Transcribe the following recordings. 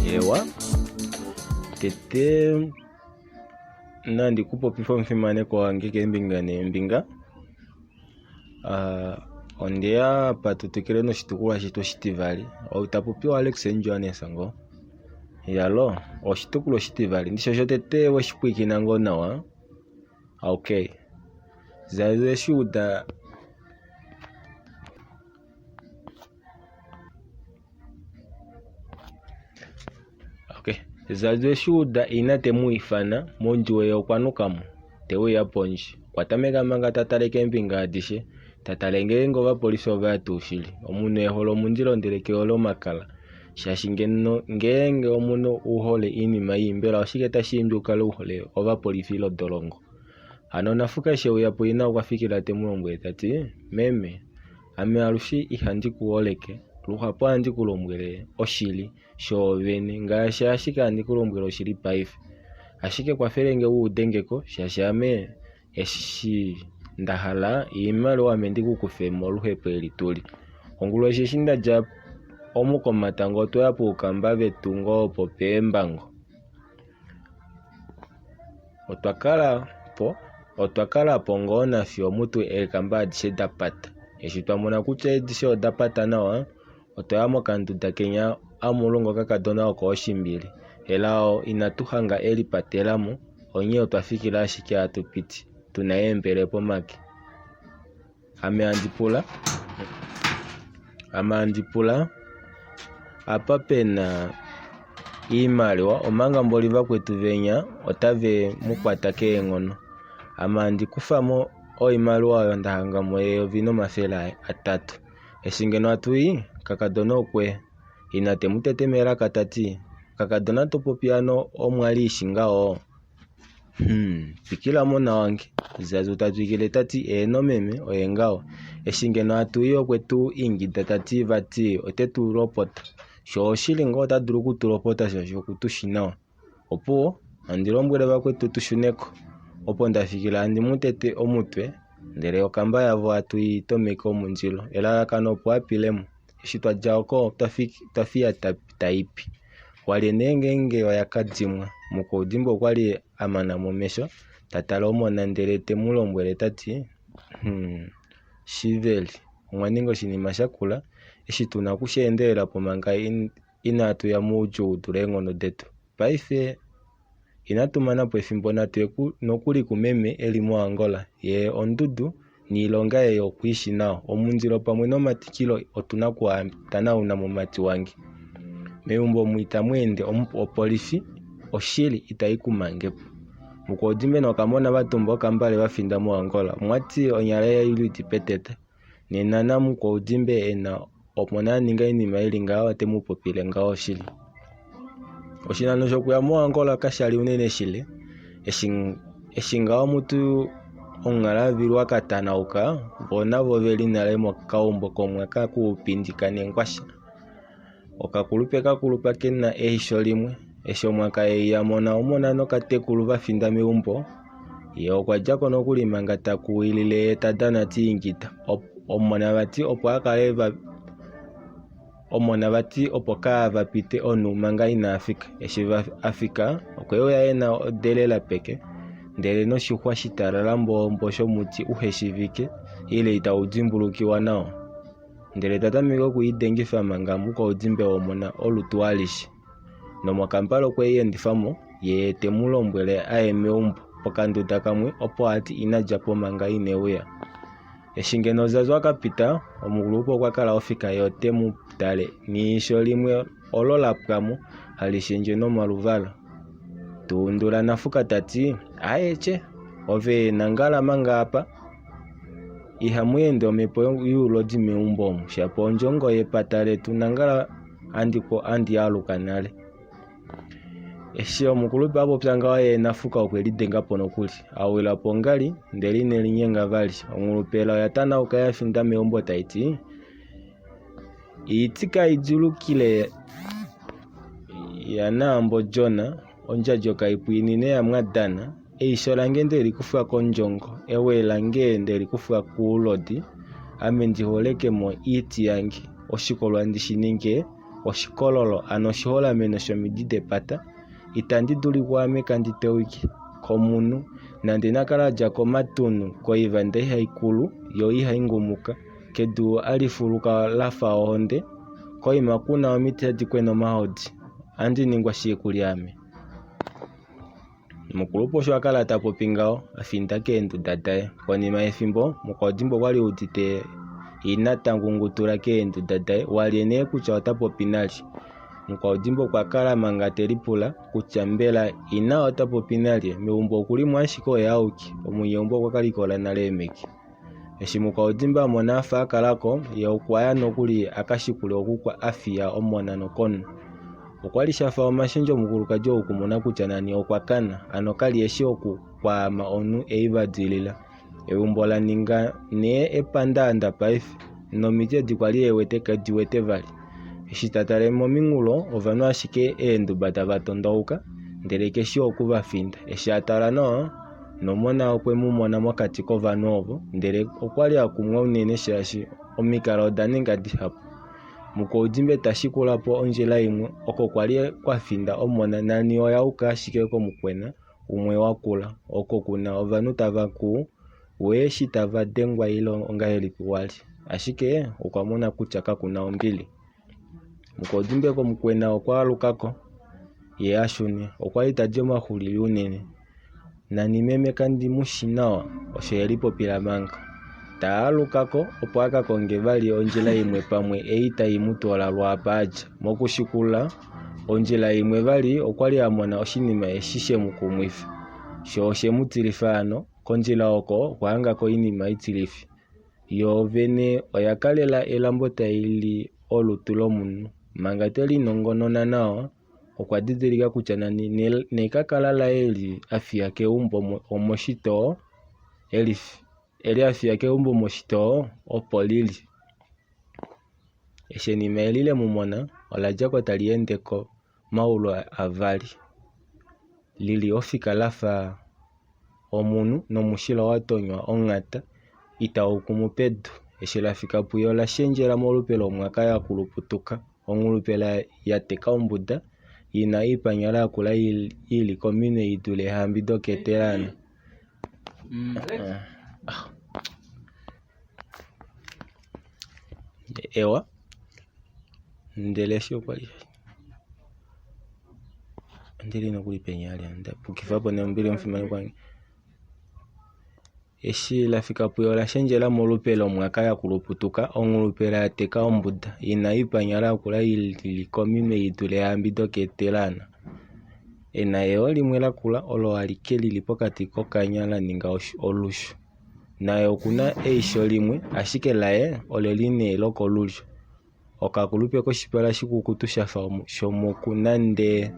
Ewa, tete nandi ku popife omufimanekwa wange keembinga neembinga. Ah, ondeya apa tu twikile noshitukulwa shetu oshitivali. Ou ta popiwa Alex Johannes ngoo. Iyaloo, oshitukulwa oshitivali ndishi shotete weshi pwiikina ngoo nawa? Okay. Zaza eshi uda Okay. Zaza eshi uda ina te mu ifana, mondjuwo ye okwa nuka mo, te uya pondje. Okwa tameka manga ta tale keembinga adishe, ta tale ngeenge ovapolifi ova ya tuu shili. Omunhu e hole omundilo ndele ke hole omakala. Shaashi ngeno ngeenge omunhu u hole oinima ii mbela oshike tashi imbi u kale u hole ovapolifi ile odolongo? Hano Nafuka eshi e uya puina okwa fikila te mu lombwele ta ti, Meme, ame alushe ihandi ku holeke, luhapu ohandi ku lombwele oshili shoovene ngaashi ashike handi ku lombwele oshili paife. Ashike kwafele nge u ude nge ko shaashi ame Eshi nda hala iimaliwa ame ndi ku kufe moluhepo eli tuli. Onguloshi eshi nda dja omu komatango otwe ya poukamba vetungo opo peembango. Otwa kala po otwa kala po ngoo nafye omutu eekamba adishe da pata. Eshi twa mona kutya adishe oda pata nawa, otwa ya mokanduda kenya amu longo okakadona oko oshimbili. Helao inatu hanga e lipatela mo, onghee otwa fikila ashike hatu piti, tu na eembele pomake. Ame handi pula, ame handi pula apa pe na iimaliwa omanga mboli vakwetu venya otave mu kwata keenghono. Ame handi kufa mo oimaliwa oyo nda hanga mo $1300. Eshi ngeno hatu i, kakadona okwe Ina te mu tete melaka ta ti, Kakadona to popi hano omwa li ishi ngaho? Hum, twikila mona wange. Zazu ta twikile ta ti, Eeno meme, oye ngaho. Eshi ngeno hatu i okwe tu ingida ta ti vati ote tu lopota. Sho oshili ngoo ota dulu oku tu lopota shaashi oku tu shi nawa. Opuwo, handi lombwele vakwetu tu shune ko. Opo nda fikila handi mu tete omutwe, ndele okamba yavo hatu i tomeke omundilo. Elalakano opo a pile mo. Eshi twa dja oko otwa fiya tai pi. Walye nee ngeenge oya ka dimwa. Mukwaudimbo okwa li a mana mo omesho ta tale omona ndele te mu lombwele ta ti, Hum, shiveli, omwa ninga oshinima sha kula eshi tu na oku shi endelela po manga Inatu ya moudjuu u dule eenghono detu. Paife inatu mana po efimbo natu ye nokuli kumeme e li moAngola. Ye ondudu, niilonga ye oku i shi nawa. Omundilo pamwe nomatikilo otu na oku a tanauna mumati wange. Meumbo omu itamu ende opolifi, oshili itai ku mange po. Mukwaudimbe nokamona va tumba okambale va finda moAngola. Omwa ti onyala yailwidi peteta. Nena namukwaudimbe e na omona a ninga oinima i li ngaho ote mu popile ngaho shili. Oshinano shokuya moAngola kasha li unene shile, eshi eshi ngaho mutu omunghalavili wa ka tanauka, vo navo ove li nale mokaumbo komwaka kuupindi kanengwasha. Okakulupe ka kulupa ke na eisho limwe. Eshi omwaka ei ya mona omona nokatekulu va finda meumbo, ye okwa dja ko nokuli manga ta kuwilile ye ta dana ta ingida. Omona vati opo a kale va omona vati opo kaava pite onhu manga ina fika. Eshi a fika okwe uya e na odelela peke ndele noshixwa shitalala mboombo shomuti uhe shivike ile itau dimbulukiwa nawa. Ndele ta tameke oku i dengifa manga mukaudimbe womona olutu alishe. Nomokambale okwe i endifa mo, ye te mu lombwele a ye meumbo pokanduda kamwe opo a ti ina dja po manga ine uya. Eshi ngeno Zazu a ka pita, omukulupe okwa kala ofika ye ote mu tale neisho limwe olo la pwa mo hali shendje nomaluvala. Tu undula Nafuka ta ti, Aye tye, ove nangala manga apa. Ihamu ende omhepo youlodi meumbo omu, shapo ondjongo yepata letu nangala andi aluka nale. Eshi omukulupe a popya ngaho ye Nafuka okwe lidenga po nokuli. A wila po ongali ndele ine linyenga vali. Ongulupela oya tanauka ya finda meumbo tai ti, Iiti kai djulukile yaNaambo Jona, ondjadjo kai pwiinine yaMwadana, eisho lange nde li kufa kondjongo, ewe lange nde li kufa kuulodi, ame ndi holeke mo iiti yange, oshikolwa ndi shi ninge oshikololo, ano oshiholameno shomidi depata, itandi dulu kwaame kandi tewike komunhu, nande na kala a dja komatunhu, koivanda ihai kulu, yo ihai ngumuka, kedu hali fuluka la fa ohonde, koima ku na omiti hadi kwena omahodi, ohandi ningwa shii kuli ame? Mukulupe osho a kala ta popi ngaho, a finda keenduda daye. Konima yefimbo, Mukwaudimbo okwa li udite ina ta ngungutula keenduda daye, walye nee kutya ota popi nalye. Mukwaudimbo okwa kala manga te lipula kutya mbela ina ota popi nalye, meumbo oku li mo ashike oye auke, omunyeumbo okwa ka likola nale eemeke. Eshi Mukwaudimbo a mona a fa a kala ko, ye okwa ya nokuli a ka shikule oku kwa a fiya omona nokonhu. Okwa li sha fa omashendjo omukulukadi ou okumona kutya nani okwa kana, ano ka li e shi oku kwaama omunhu ei va dilila. Eumbo la ninga nee epandaanda paife, nomiti edi kwa li e wete ke di wete vali. Eshi ta tale mominghulo ovanhu ashike eenduba tava tondauka ndele ke shi oku va finda. Eshi a tala nawa, nomona okwe mu mona mokati kovanhu ovo, ndele okwa li a kumwa unene shaashi omikalo oda ninga dihapu. Mukwaudimbe ta shikula po ondjila imwe oko kwa li kwa finda omona nani oya yuka ashike komukwena umwe wa kula, oko ku na ovanhu tava kuu wee eshi tava dengwa ile ongahelipi wa li, ashike okwa mona kutya kaku na ombili. Mukwaudimbe komukwena okwa aluka ko, ye a shune. Okwa li ta di omaxulili unene. Nani meme kandi mu shi nawa, osho e lipopila manga. Ta aluka ko opo a ka konge vali ondjila imwe pamwe ei tai mu twala lwaapa a dja. Mokushikula ondjila imwe vali okwa li a mona oshinima eshi she mu kumwifa. Sho oshe mu tilifa hano. Kondjila oko okwa hanga ko oinima itilifi. Yo vene oya kalela elambo tai li olutu lomunhu. Manga te linongonona nawa, okwa didilika kutya nani nekakala laye eli a fiya keumbo omoshitoo eli a fiya keumbo moshitoo opo li li. Eshi enima eli le mu mona, ola dja ko tali ende komaulu avali, li li ofika la fa omunhu nomushila wa tonywa onhata itau kumu pedu. Eshi la fika puye ola shendjela molupe lomwaka ya kuluputuka. Onghulupela ya teka ombuda, i na oipanyala yakula i li kominwe i dule eehambi doketelana. Ewa, ndele eshi okwa li ondi li nokuli peni ali nda pukifa po nombili omufimanekwa wange. Eshi la fika puyo ola shendjela molupe lomwaka ya kuluputuka, onghulupela ya teka ombuda, i na oipanyala yakula i li kominwe i dule eehambi doketelana. E na eyoo limwe lakula olo alike li li pokati kokanya la ninga olushu. Naye oku na eisho limwe, ashike laye ole li nee lokolulyo. Okakulupe koshipala shikukutu sha fa shomuku nande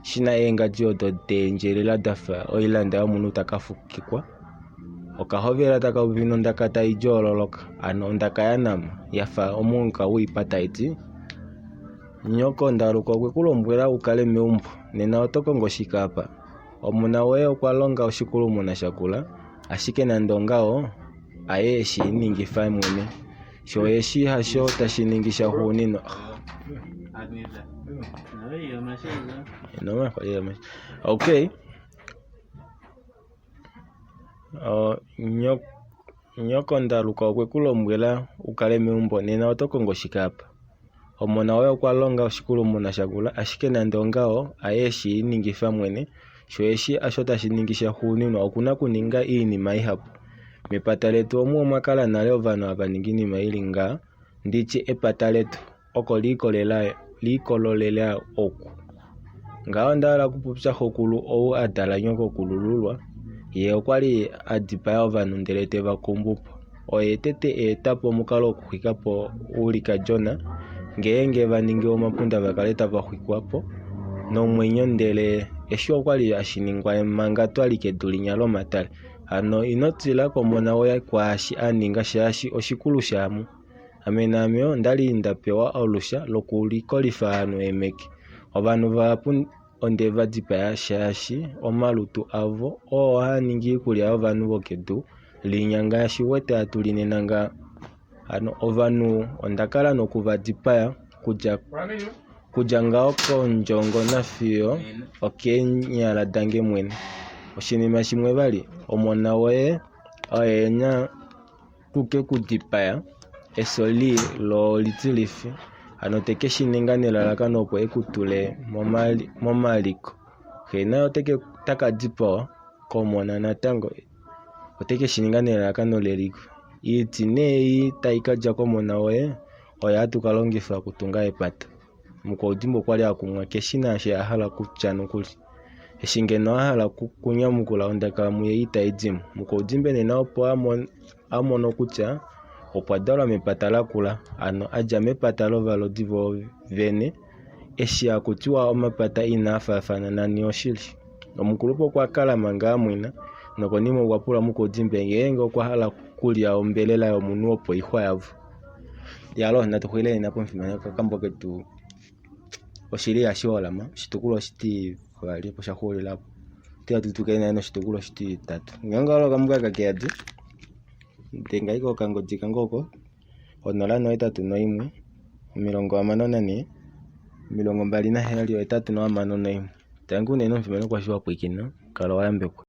shi na eengadi odo da endjelela da fa oilanda yomunhu ta ka fukikwa. Oka hovela taka popi nondaka tai djoololoka, ano ondaka ya nama ya fa omunghuka woipa tai ti, Nyoko Ndaluka okwe ku lombwela u kale meumbo, nena oto kongo shike apa? Omona woye okwa longa oshikulumuna sha kula, ashike nande ongaho, haye e shi ningifa mwene. Sho eshi hasho tashi ningi shaxuuninwa. Okay. Nyoko Ndaluka okwe ku lombwela u kale meumbo nena oto kongo shike apa? Omona woye okwa longa oshikulumuna sha kula, ashike nande ongaho, haye e shi ningifa mwene. Sho eshi hasho tashi ningi shaxuuninwa, oku na okuninga oinima ihapu. Mepata letu omu omwa kala nale ovanhu hava ningi oinima i li ngaha, ndi tye epata letu oko liikololela oku. Ngaho onda hala okupopya xokulu ou a dala nyokokulululwa, ye okwa li a dipaya ovanhu ndele te va kumbu po. Oye tete a eta po omukalo wokuxwika po oulikadjona ngeenge va ningi omapunda va kale tava xwikwa po nomwenyo ndele Eshi okwali hashi ningwa manga twali kedu linya lomatale. Hano ino tila komona woye kwaashi a ninga shaashi oshikulu shaamu. Ame naame ondali nda pewa olusha lokulikolifa ovanhu eemeke. Ovanhu vahapu onde va dipaya shaashi omalutu avo oo haa ningi oikulya yovanhu vokedu linya ngaashi u wete hatu li nena nga. Hano ovanhu onda kala noku va dipaya kudja kudja ngaho kondjongo nafiyo okeenyala dange mwene. Oshinima shimwe vali, omona woye oye e na oku ke ku dipaya efyo lii lo olitilifi, hano te ke shi ninga nelalakano opo e ku tule momaliko. Xe naye ota ka dipawa komona natango ote ke shi ninga nelalakano leliko. Oiti nee ei tai ka dja komona woye oyo hatu ka longifa okutunga epata. Mukwaudimbo okwa li a kumwa keshi naashi a hala okutya nokuli. Eshi ngeno a hala okunyamukula ondaka muye itai di mo. Mukwaudimbo nena opo a mono kutya okwa dalwa mepata lakula, hano a dja mepata lovalodi voovene. Eshi haku tiwa omapata inaa faafana nani oshili. Omukulupe okwa kala manga a mwena nokonima okwa pula Mukwaudimbe ngeenge okwa hala okulya ombelela yomunhu wopoixwa yavo. Yalo natu xulile nena pomufimanekwa okambo ketu oshili ihashi holama oshitukulwa oshitivali opo sha xuulila po. Otiya tu twikile naye noshitukulwa oshititatu. Ngeenge owa hala okambo aka keyadi denga ashike okangodi kange oko 081 64 27 861. Tangi unene omufimanekwa eshi wa pwilikina kala wa yambekwa.